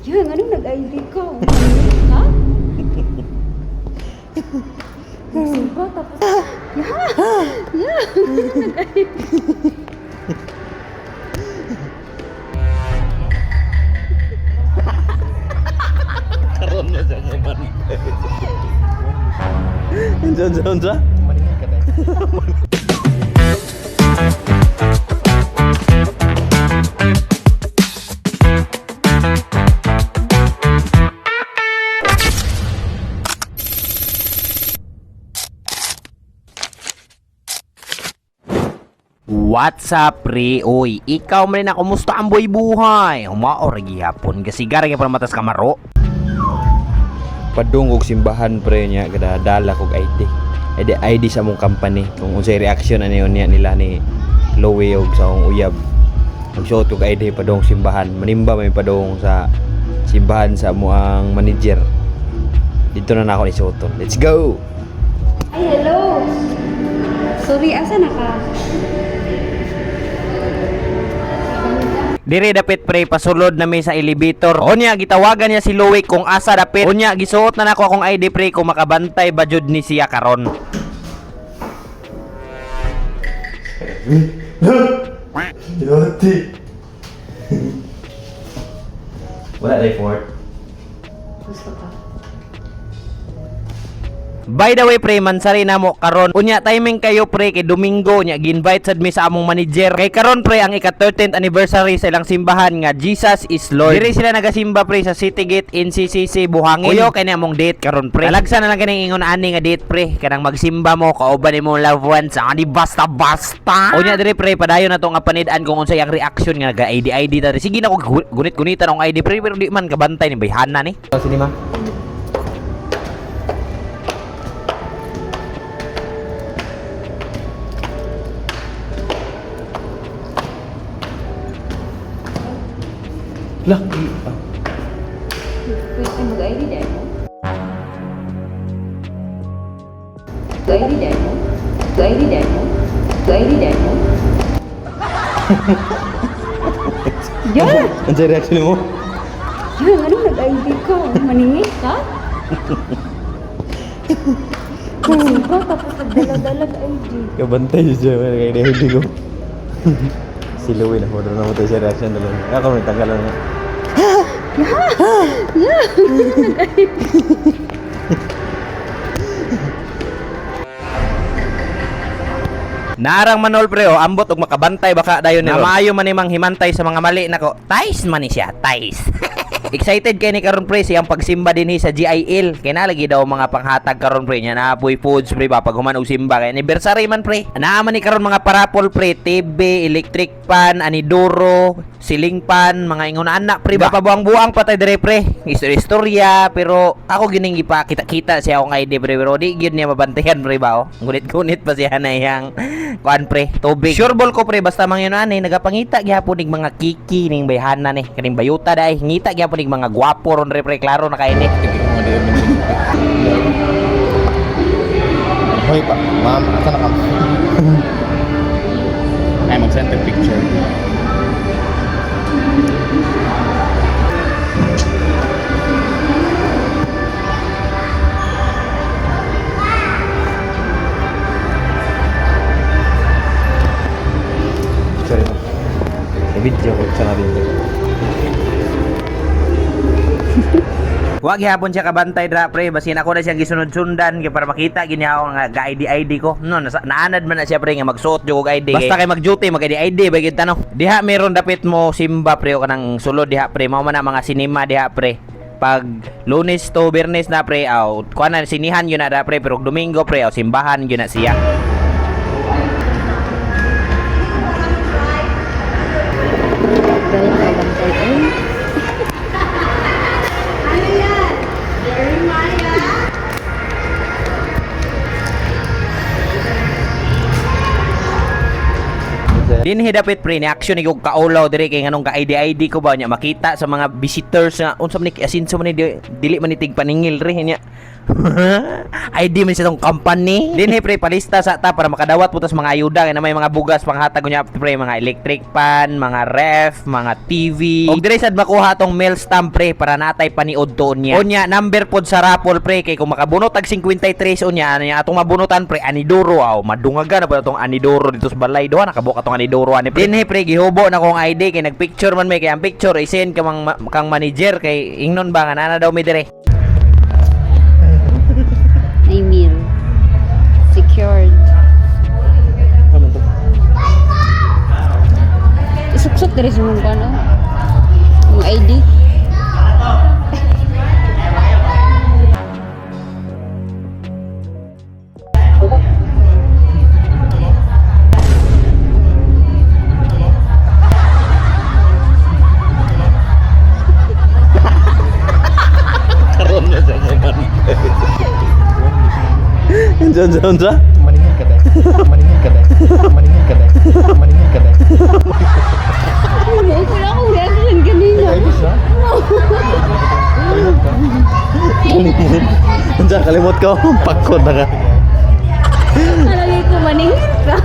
Yan, anong nag-ID ka? Ha? Nagsimba tapos. Yeah! Nag-ID. Karon na siya kumantay. Unsa, unsa, unsa? What's up, pre? Uy, ikaw man na, kumusta ang buhay buhay? Humaor gihapon kasi gara gyapon matas kamaro. Padung og simbahan, pre, niya kada dala kog ID. ID ID sa among company kung unsay reaction ani niya nila ni Lowe og sa akong uyab. Magsuot og ID padung simbahan. Manimba may padung sa simbahan sa amo ang manager. Dito na nako ni suoton. Let's go. Ay, hello! Sorry, asa na ka? Dire dapit, pre, pasulod na mi sa elevator. Unya gitawagan niya si Lowe kung asa dapit. Unya gisuot na nako akong ID, pre, kung makabantay ba jud ni siya karon. Yoti. Wala report. Gusto ka? By the way, pre, mansari na mo karon. Unya timing kayo, pre, kay Domingo nya gi-invite sad mi sa among manager. Kay karon, pre, ang ika-13th anniversary sa ilang simbahan nga Jesus is Lord. Diri sila nagasimba, pre, sa City Gate NCCC Buhangin. Uyo kay ni among date karon, pre. Talagsa na lang kaning ingon ani nga date, pre, kanang magsimba mo kauban nimo loved ones ani basta basta. Unya diri, pre, padayon na to nga panid-an kung unsay ang reaction nga naga ID ID ta. Sige na ko gunit-gunitan akong ID, pre, pero di man kabantay ni bayhana ni. Sini ma. Lah, Pwede mag-ID dahil mo? Mag-ID dahil mo? Mag-ID dahil mo? Mag-ID dahil mo? Yeah! Ano reaction mo? Yan, anong nag-ID ka? Maningil ka? Nagsimba tapos nagdala-dalag ID. Kabantay siya kay hindi ko. Si Louie na photo na mo tayo sa reaction dalo. Ako may tanggalan na. Naarang manol, pre, oh, ambot og makabantay baka dayon ni. Maayo man imang himantay sa mga mali nako. Tais man ni siya, tais. Excited kay ni karon, pre, siyang pagsimba dinhi sa GIL. Kay nalagi daw mga panghatag karon, pre, nya naapoy foods, pre, ba pag human og simba kay anniversary man, pre. Naa man ni karon mga parapol, pre, TV, electric pan, anidoro, siling pan, mga ingon anak, pre ba. Pabuang-buang pa tay dire, pre. Istorya-istorya pero ako gining gipakita-kita siya akong ID, pre, pero di gyud niya mabantayan, pre, ba oh. Ngunit-ngunit pa siya na iyang kuan, pre, tubig. Sure ball ko, pre, basta mga yun ani nagapangita gyapon ning mga kiki ning bayhana ni kaning bayuta dai ngita gyapon ning mga gwapo ron, pre, pre, klaro na kay ni. Hoy pa, ma'am, asa na ka? Ay, mag-send ng picture. Sorry mo. Sa video ko sa natin. Wa gihapon siya kabantay dra, pre, basin ako na siyang gisunod-sundan kay para makita gini ako nga ga ID ID ko. No, nasa, naanad man na siya, pre, nga magsuot jud og ID. Basta kay mag-duty mag ID ID ba gid tanong. Diha meron dapit mo simba, pre, o kanang sulod diha, pre, mao man na mga sinema diha, pre. Pag Lunes to Biyernes na, pre, aw kuan na sinihan yun na da, pre, pero og Domingo, pre, aw simbahan yun na siya. Dahil nakabantay ay. Dinhi dapit, pre, ni action ni og kaulaw dire kay nganong ka ID ID ko ba niya makita sa mga visitors nga unsa man ni asinso man ni dili man ni tig paningil re niya. ID man sa tong company. Dinhi pre, palista sa ta para makadawat po tas mga ayuda kay na may mga bugas panghatag unya pre, mga electric pan, mga ref, mga TV. Og dire sad makuha tong mail stamp pre para natay paniod to niya. Unya number pod sa raffle pre, kay kung makabunot tag 53 unya ano niya atong mabunutan pre, anidoro aw madungagan na pa atong anidoro dito sa balay, duha nakabuka atong anidoro ani pre. Dinhi pre, gihubo na kong ID kay nagpicture man may, kay ang picture isend ka mang, kang manager kay ingnon ba nga nana daw mi dire. May meal. Secured. Isuksok diri sa mong ano? Mong ID. Karon na siya mo. Unsa, unsa, unsa? Maningil ka dahil. Maningil ka dahil. Maningil ka dahil. Maningil ka dahil. Ano ko na akong reaction ganina. Ay, siya? Unsa, kalimot ko? Pagkod na ka. Alagay ko maningit ka.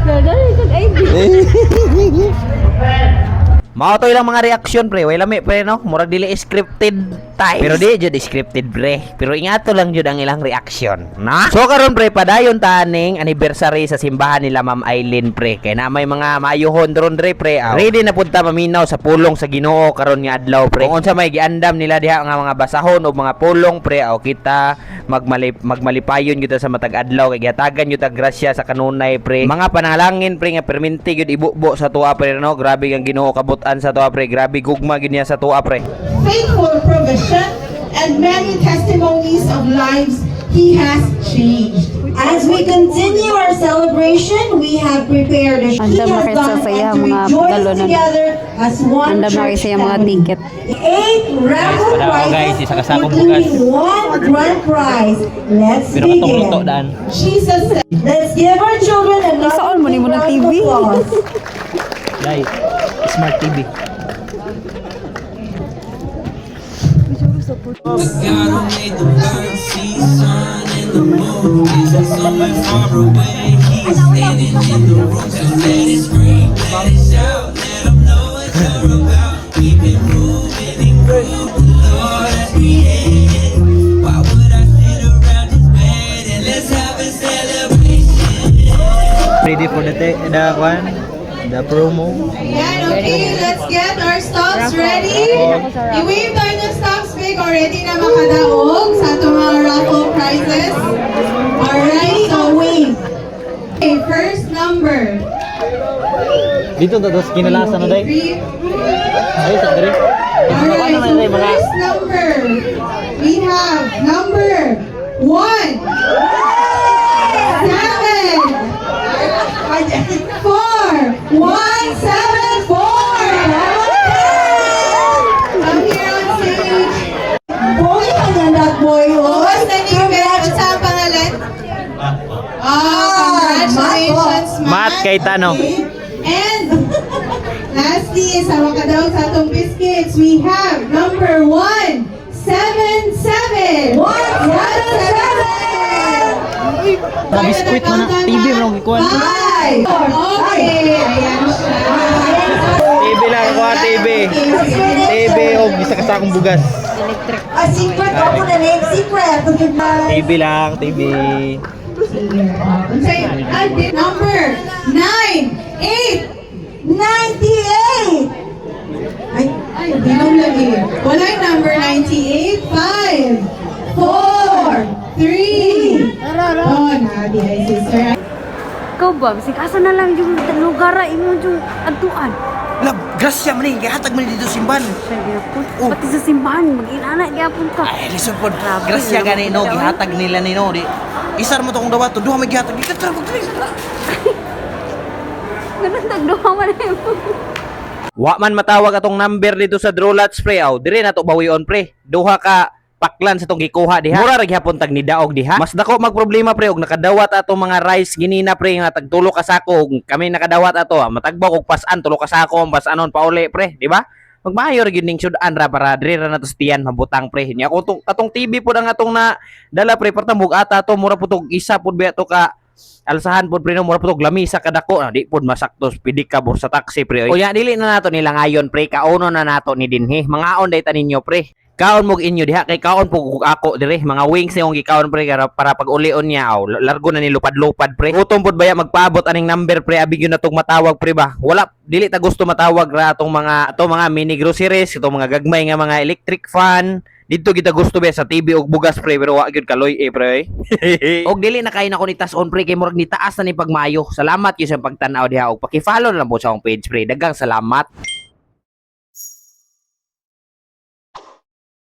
Dadali kag ID. Mao to ilang mga reaction pre, way lami pre no, murag dili scripted type. Pero di jud scripted pre. Pero ingato lang jud ang ilang reaction, na? So karon pre, padayon taning anniversary sa simbahan nila Ma'am Eileen pre. Kay na may mga maayuhon dron dre pre. Aw. Ready na pud ta maminaw sa pulong sa Ginoo karon nga adlaw pre. Kung unsa may giandam nila diha nga mga basahon o mga pulong pre, aw kita magmalipayon gyud ta sa matag adlaw kay gihatagan gyud ta grasya sa kanunay pre. Mga panalangin pre nga perminti gyud ibubo sa tuwa pre no. Grabe ang Ginoo kabutan sa tuwa pre. Grabe gugma gyud niya sa tuwa pre. Faithful provision and many testimonies of lives he has changed. As we continue our celebration, we have prepared a he Andam na has kayo sa done saya, and to mga rejoice dalo na. together as one Andam na kayo church sa mga family. ticket. Eight raffle prizes, including one grand prize. Let's begin. Jesus said, Let's give our children another Saan mo ni big mo ng round TV? of applause. Smart TV. Ready for the one, the promo. Ayan, okay, let's get our stocks ready. I-wave tayo ng stocks big already na makadaog sa atong mga raffle prizes. Alright, so Wave. Okay, first number. Dito na dos kinalasan na day. Three. Ay, sa diri. Alright, so first number. We have number 1, 7, 4, 1, 7, 4. Come here on stage. Boy, ang that boy. Oh. What's the name? Ano sa pangalan? Ah, congratulations, Matt. Matt Cayetano. Okay. And lastly, sa makadaw sa atong biscuits, we have number 1, 7, 7. 1, 7, 7. Na biscuit man na TV mo lang gikuan. 5. Okay, ayan siya. TV lang ko, TV. TV og isa ka sakong bugas. A secret, ako na name, secret. TV lang, TV. Okay, number 9, 8, 98. Ay, Ay, bilong lagi. Wala yung number 98. 5, 4, 3. Oh, nabi ay sister. Ikaw ba? Bisig asa na lang yung lugar imo yung adtuan. Lab, grasya man ni gihatag man dito simbahan. Siya gyapon. Pati sa simbahan mag-inana gyapon ka. Ay, listen pod. Grabe, Grasya no? gani no gihatag nila ni no di. Isar mo to kung dawato, duha may gihatag. Dito tara, diri. Ganun tagduha man imo. Wa man matawag atong number dito sa Drolats pre aw. Dire na to bawion pre. Duha ka paklan sa tong gikuha diha. Mura ra gihapon tag nidaog diha. Mas dako magproblema pre og nakadawat atong mga rice ginina pre nga tag tulo ka sako og kami nakadawat ato ah, matagbaw og pasan tulo ka sako ang pasanon pauli pre, di ba? Magmayo ra gyud ning sudan ra para diri ra nato sa tiyan mabutang, pre. Nya ako tong atong TV pod ang atong na dala, pre, partang ata to, mura pud tog isa pud biya to ka alsahan pod, pre, no, mura pud tog lamisa kadako na di pod masakto pedicab or sa taxi, pre, oy. Unya dili na nato nila ngayon, pre, kauno na nato ni dinhi. Mangaon day ta ninyo, pre. Kaon mo inyo diha kay kaon po kog ako dire. Mga wings yung gikaon, pre, para pag ulion niya aw largo na ni lupad-lupad, pre. Gutom pod baya magpaabot aning number, pre, abi gyud na tong matawag, pre, ba. Wala, dili ta gusto matawag ra atong mga atong mga mini groceries, itong mga gagmay nga mga electric fan. Didto kita gusto ba sa TV og bugas, pre, pero wa gyud kaloy eh, pre. Og dili na kayo na ko ni taas-on, pre, kay murag ni taas na ni pagmayo. Salamat gyud sa pagtan-aw diha og paki-follow na lang po sa akong page, pre. Daghang salamat.